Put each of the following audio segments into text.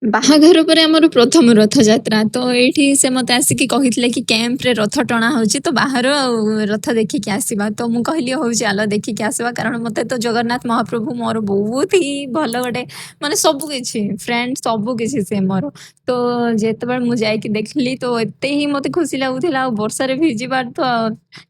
ବାହାଘର ପରେ ଆମର ପ୍ରଥମ ରଥଯାତ୍ରା। ତ ଏଇଠି ସେ ମତେ ଆସିକି କହିଥିଲେ କି କ୍ୟାମ୍ପରେ ରଥ ଟଣା ହଉଛି, ତ ବାହାର ଆଉ ରଥ ଦେଖିକି ଆସିବା। ତ ମୁଁ କହିଲି, ହଉ ଚାଲ ଦେଖିକି ଆସିବା, କାରଣ ମତେ ତ ଜଗନ୍ନାଥ ମହାପ୍ରଭୁ ମୋର ବହୁତ ହି ଭଲ ଗୋଟେ, ମାନେ ସବୁ କିଛି ଫ୍ରେଣ୍ଡ, ସବୁ କିଛି ସେ ମୋର। ତ ଯେତେବେଳେ ମୁଁ ଯାଇକି ଦେଖିଲି, ତ ଏତେ ହିଁ ମତେ ଖୁସି ଲାଗୁଥିଲା। ଆଉ ବର୍ଷାରେ ଭିଜିବାର ତ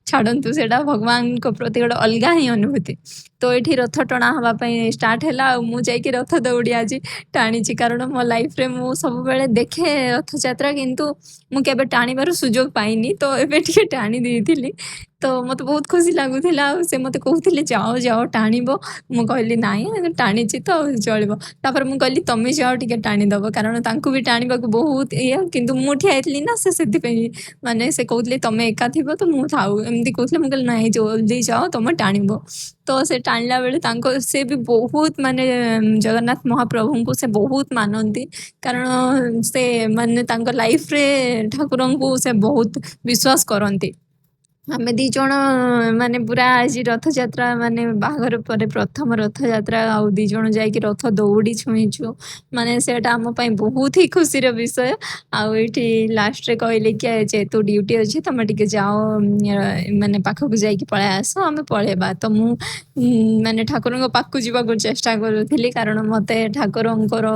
ଛାଡନ୍ତୁ, ସେଇଟା ଭଗବାନଙ୍କ ପ୍ରତି ଗୋଟେ ଅଲଗା ହିଁ ଅନୁଭୂତି। ତ ଏଇଠି ରଥ ଟଣା ହବା ପାଇଁ ଷ୍ଟାର୍ଟ ହେଲା ଆଉ ମୁଁ ଯାଇକି ରଥ ଦଉଡ଼ି ଆଜି ଟାଣିଛି, କାରଣ ମୋ ଲାଇଫରେ ମୁଁ ସବୁବେଳେ ଦେଖେ ରଥଯାତ୍ରା, କିନ୍ତୁ ମୁଁ କେବେ ଟାଣିବାର ସୁଯୋଗ ପାଇନି। ତ ଏବେ ଟିକେ ଟାଣି ଦେଇଥିଲି, ତ ମତେ ବହୁତ ଖୁସି ଲାଗୁଥିଲା। ଆଉ ସେ ମତେ କହୁଥିଲେ, ଯାଅ ଯାଅ ଟାଣିବ। ମୁଁ କହିଲି, ନାଇଁ, ଟାଣିଛି ତ ଚଳିବ। ତାପରେ ମୁଁ କହିଲି, ତମେ ଯାଅ ଟିକେ ଟାଣିଦବ, କାରଣ ତାଙ୍କୁ ବି ଟାଣିବାକୁ ବହୁତ ଇଏ, କିନ୍ତୁ ମୁଁ ଠିଆ ହେଇଥିଲି ନା, ସେ ସେଥିପାଇଁ ମାନେ ସେ କହୁଥିଲେ, ତମେ ଏକା ଥିବ ତ ମୁଁ ଥାଉ, ଏମିତି କହୁଥିଲେ। ମୁଁ କହିଲି, ନାଇଁ, ଜଲ୍ଦି ଯାଅ, ତମେ ଟାଣିବ। ତ ସେ ଟାଣିଲା ବେଳେ ତାଙ୍କ ସେ ବି ବହୁତ ମାନେ ଜଗନ୍ନାଥ ମହାପ୍ରଭୁଙ୍କୁ ସେ ବହୁତ ମାନନ୍ତି, କାରଣ ସେ ମାନେ ତାଙ୍କ ଲାଇଫରେ ଠାକୁରଙ୍କୁ ସେ ବହୁତ ବିଶ୍ୱାସ କରନ୍ତି। ଆମେ 2 ଜଣ ମାନେ ପୁରା ଆଜି ରଥଯାତ୍ରା, ମାନେ ବାହାଘର ପରେ ପ୍ରଥମ ରଥଯାତ୍ରା, ଆଉ 2 ଜଣ ଯାଇକି ରଥ ଦଉଡ଼ି ଛୁଇଁଛୁ, ମାନେ ସେଇଟା ଆମ ପାଇଁ ବହୁତ ହି ଖୁସିର ବିଷୟ। ଆଉ ଏଇଠି ଲାଷ୍ଟରେ କହିଲେ କି ଯେହେତୁ ଡ୍ୟୁଟି ଅଛି, ତମେ ଟିକେ ଯାଅ, ମାନେ ପାଖକୁ ଯାଇକି ପଳେଇ ଆସ, ଆମେ ପଳେଇବା। ତ ମୁଁ ମାନେ ଠାକୁରଙ୍କ ପାଖକୁ ଯିବାକୁ ଚେଷ୍ଟା କରୁଥିଲି, କାରଣ ମତେ ଠାକୁରଙ୍କର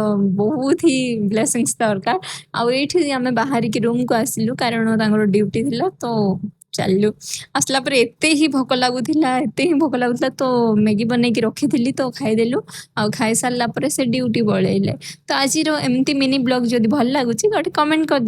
ବହୁତ ହି ବ୍ଲେସିଂସ୍ ଦରକାର। ଆଉ ଏଇଠି ଆମେ ବାହାରିକି ରୁମକୁ ଆସିଲୁ, କାରଣ ତାଙ୍କର ଡ୍ୟୁଟି ଥିଲା, ତ ଚାଲିଲୁ। ଆସିଲା ପରେ ଏତେ ହିଁ ଭୋକ ଲାଗୁଥିଲା, ଏତେ ହିଁ ଭୋକ ଲାଗୁଥିଲା, ତ ମ୍ୟାଗି ବନେଇକି ରଖିଥିଲି, ତ ଖାଇଦେଲୁ। ଆଉ ଖାଇସାରିଲା ପରେ ସେ ଡ୍ୟୁଟି ପଳେଇଲେ। ତ ଆଜିର ଏମିତି ମିନି ବ୍ଲଗ ଯଦି ଭଲ ଲାଗୁଛି, ଗୋଟେ କମେଣ୍ଟ କରିଦେବେ।